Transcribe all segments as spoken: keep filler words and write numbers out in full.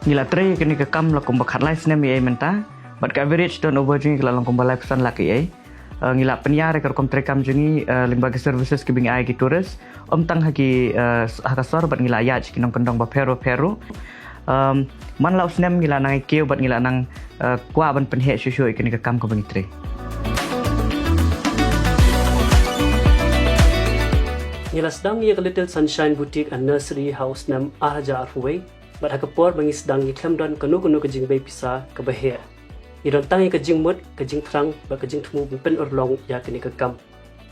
Ngi la trei kane ka kam la kumba khatlai snem ïa mynta, bad ka average turnover jong ngi ka la long kumba laiphew san lak ïa. Eh, ngi la pynïar ïa ka rukom trei kam jong ngi, eh, lyngba ki services kiba ngi ai ki tourist. Ym tang ha ki, eh, ha ka sor bad ngi la ïaid ki nongkyndong bapher bapher ruh. Em, man la u snem ngi la nang ïa kiew bad ngi la nang, eh, kwah ban pynheh shuh shuh ïa kane ka kam kaba ngi trei. Ngi la sdang ïa ka Little Sunshine Boutique and Nursery ha u snem ar hajar arphew wei. Bad ha ka por ba ngi sdang ngi khlem don kano kano ka jingbei pisa kaba heh. Ngi don tang ïa ka jingmut, ka jingthrang, bad ka jingthmu ban pynurlong ïa kane ka kam.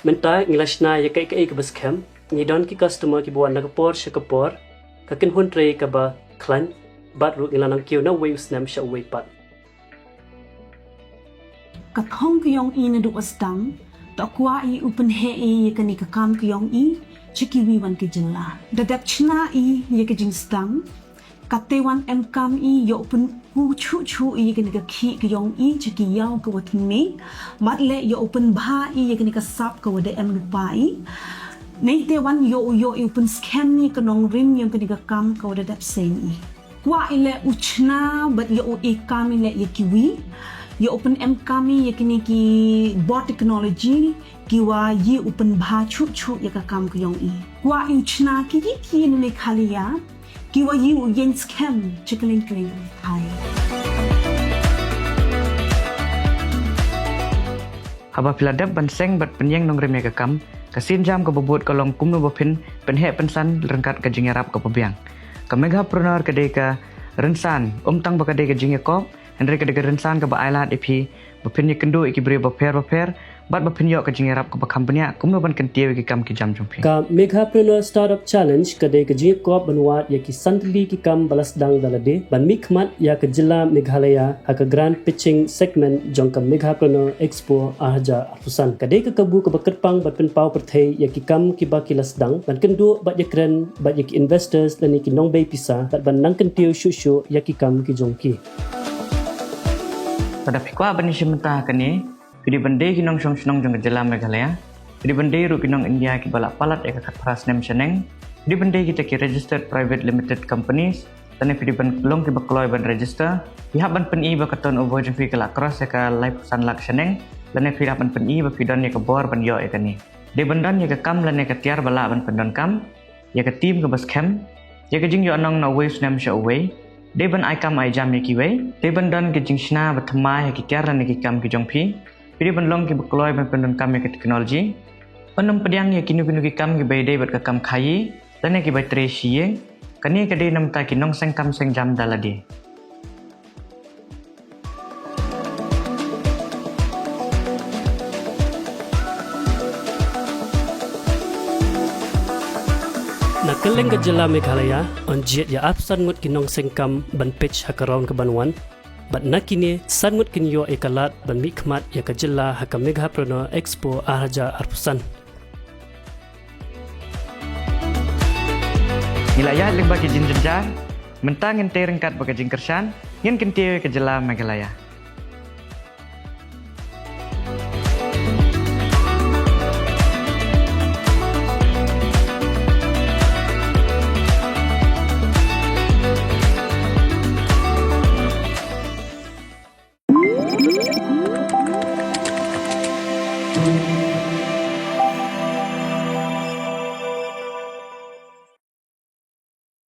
Mynta ngi la shna ïa kaei kaei kaba skhem, ngi don ki customer kiba wan na ka por sha ka por, ka kynhun trei kaba khlaiñ, bad ruh ngi la nang kiew na uwei u snem sha uwei pat. Ka thong ka ïong i naduh ba sdang, to kwah i u pynheh i ïa kane ka kam ka ïong i, sha kiwei wan ki jylla. Da dep chna i ïa ka jingsdang, kata wan em kam i ïa u pynkup shuh shuh i ïa kane ka khih ka ïong i sha ki ïaw ka wa thymmai, bad leh ïa u pynbha i ïa kane ka sap ka wa da em lypa i. Neite wan ïa u ïoh i u pynskhem i ka nongrim ïa kane ka kam ka wa da dep seng i. Kwah i leh u chna bad ïa u i kam i leh ïa kiwei. Ïa u pynem kam i ïa kine ki bor technology ki wa ïa u pynbha shuh shuh ïa ka kam ka ïong i. Kwah i u chna ki ki ki ne Meghalaya ki wa ïa u ïeng skhem cha kylliang kylliang. Hai. Haba phi la dep ban seng bad pynïeng nongrim ïa ka kam, ka sienjam kaba bud ka long kumno ba phin pynheh pynsan ryngkat ka jingïarap kaba biang. Ka Meghapreneur ka dei ka rynsan, ym tang ba ka dei ka jingïakop, hynrei ka dei ka rynsan kaba ailad ïa phi ba phin ïakynduh ïa ki briew bapher bapher, bad ba phin ïoh ka jingïarap kaba kham bniah kumno ban kyntiew ïa ki kam ki jam jong phi. Ka Meghapreneur Startup Challenge ka dei ka jingïakop ban wad ïa ki san tylli ki kam ba la sdang da lade ban mihkhmat ïa ka jylla Meghalaya ha ka grant pitching segment jong ka Meghapreneur Expo ar hajar arphew san. Ka dei ka kabu kaba kyrpang ban pynpaw pyrthei ïa ki kam kiba ki la sdang, ban kynduh bad ïakren bad ïa ki investors lane ki nongbei pisa, bad ban nang kyntiew shuh shuh ïa ki kam ki jong ki. Lada phi kwah ban ïashim bynta ha kane, phi dei ban dei ki nongshong shnong jong ka jylla Meghalaya. Phi dei ban dei ruh ki nong India kiba la palat ïa ka khatphra snem shaneng. Phi dei ban dei kita ki registered private limited companies. Lane phi dei ban long kiba kloi ban register. Phi hap ban pyni ba ka turnover jong phi ka la cross ïa ka laiphew san lak shaneng. Lane phi hap ban pyni ba phi don ïa ka bor ban ïoh ïa kane. Dei ban don ïa ka kam lane ka tiar ba lah ban pyndonkam, ïa ka team kaba skhem, ïa ka jingïohnong na uwei u snem sha uwei. Dei ban ai kam ai jam ïa kiwei. Dei ban don ka jingshna ba thymmai ha ki tiar lane ki kam ki jong phi. Phi dei ban long kiba kloi ban pyndonkam ïa ka technology. Ban ym pdiang ïa kino kino ki kam kiba ïadei bad ka kam khaïi lane kiba trei shi ïing. Kane ka dei namar ki nongseng kam seng jam da lade. Na kylleng ka jylla Meghalaya, yn jied ïa arphew san ngut ki nongseng kam ban pitch ha ka round ka ban wan. Bad na kine, san ngut kin ïoh ïa ka lad ban mihkhmat ïa ka jylla ha ka Meghapreneur Expo ar hajar arphew san. Ngi la ïaid lyngba ki jingjynjar, mynta ngin tei ryngkat bad ka jingkyrshan, ngin kyntiew ïa ka jylla Meghalaya.